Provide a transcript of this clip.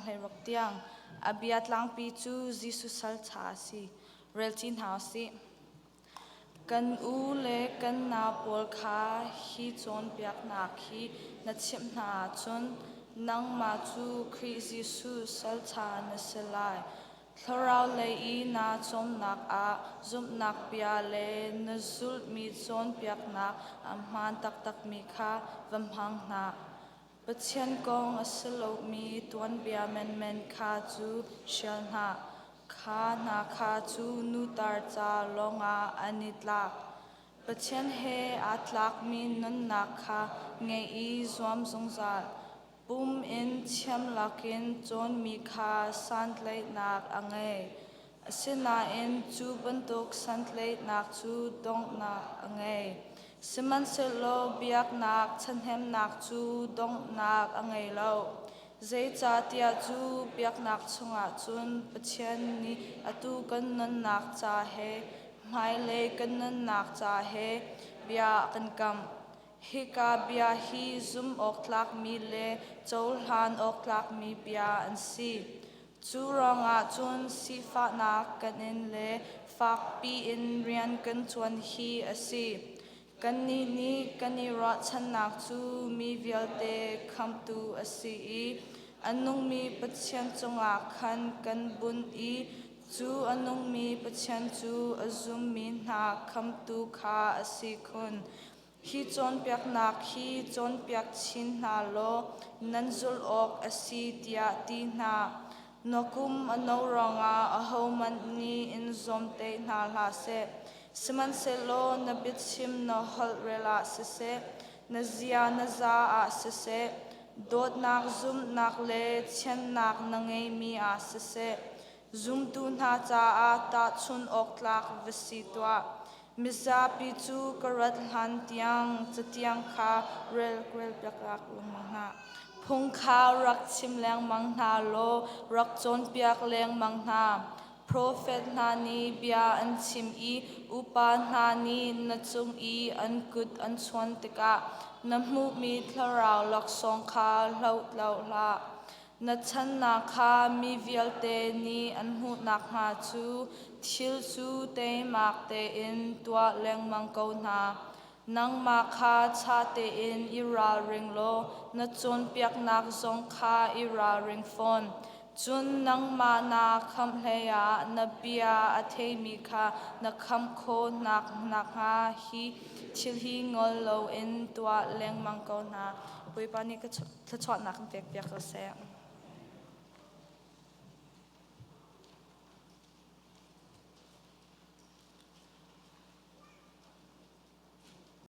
16 tiang. A bia tlangpi cu Jesuh sal ṭha a si. Relci hna u sih. Kan u le kan nau pawl kha hi cawnpiaknak hi na chimh hna ahcun nangmah cu Khrih Jesuh salṭha na si lai. Thlarau lei i naa cawmnak ah zumhnak bia le na zulhmi cawnpiaknak a hmaan taktakmi kha va hmang hna. Pathian kong a si lomi tuanbia menmen kha cu hrial hna. Kha hna kha cu nutar ca lawngah an i tlak. Pathian he aa tlakmi nunnak kha ngeih i zuam zungzal. Pum in thiam lakin cawnmi kha santlaihnak a ngei. Asinain cu bantuk santlaihnak cu donghnak a ngei. Sihmanhsehlaw biaknak ṭhahnemnak cu donghnak a ngei lo. Zeicahtiah cu biaknak chungah cun Pathian nih atu kan nunnak ca he hmailei kan nunnak ca he bia a kan kamh. Hika bia hi zumh awk tlakmi le cohlan awk tlakmi bia an si. Cu ruangah cun sifahnak kan in le fakpi in rian kan ṭuan hi a si. Kannih nih kan i ruahchannak cu mi vialte khamhtu a si i a nungmi Pathian cungah khan kan bunh i cu a nungmi Pathian cu a zummi hna khamhtu kha a si khun. Hi cawnpiaknak hi cawnpiak chin hna law nan zulh awk a si tiah ti hna. Na kum a no ruangah ahohmanh nih in zuamtaih hna hlah seh. Sihmanhsehlaw na biachim na holhrel ah siseh, na zia na za ah siseh, dawtnak zumhnak le thiannak na ngeimi ah siseh, zumtu hna caah tahchunh awk tlak va si tuah. Mizapi cu ka rat hlan tiang catiang kha rel relpiak lengmang hna. Phung kha rak chim lengmang hna law rak cawnpiak lengmang hna. Profet hna nih bia an chim i upa hna nih na cung i an kut an chuan tikah na hmuhmi thlarau laksawng kha hlohtlo hlah. Na channak kha mi vialte nih an hmuh nakhnga cu thil cu teimak tein tuah lengmang ko hna. Nangmah kha ṭha tein i ralring law na cawnpiaknak zong kha i ralring fawn. Cun nangmah naa khamh hleiah na bia a theimi kha na khamh khawh nakhnga hi thil hi ngol loin tuah lengmang ko hna. Bawipa nih ka thluachuahnak in pekpiak ko seh.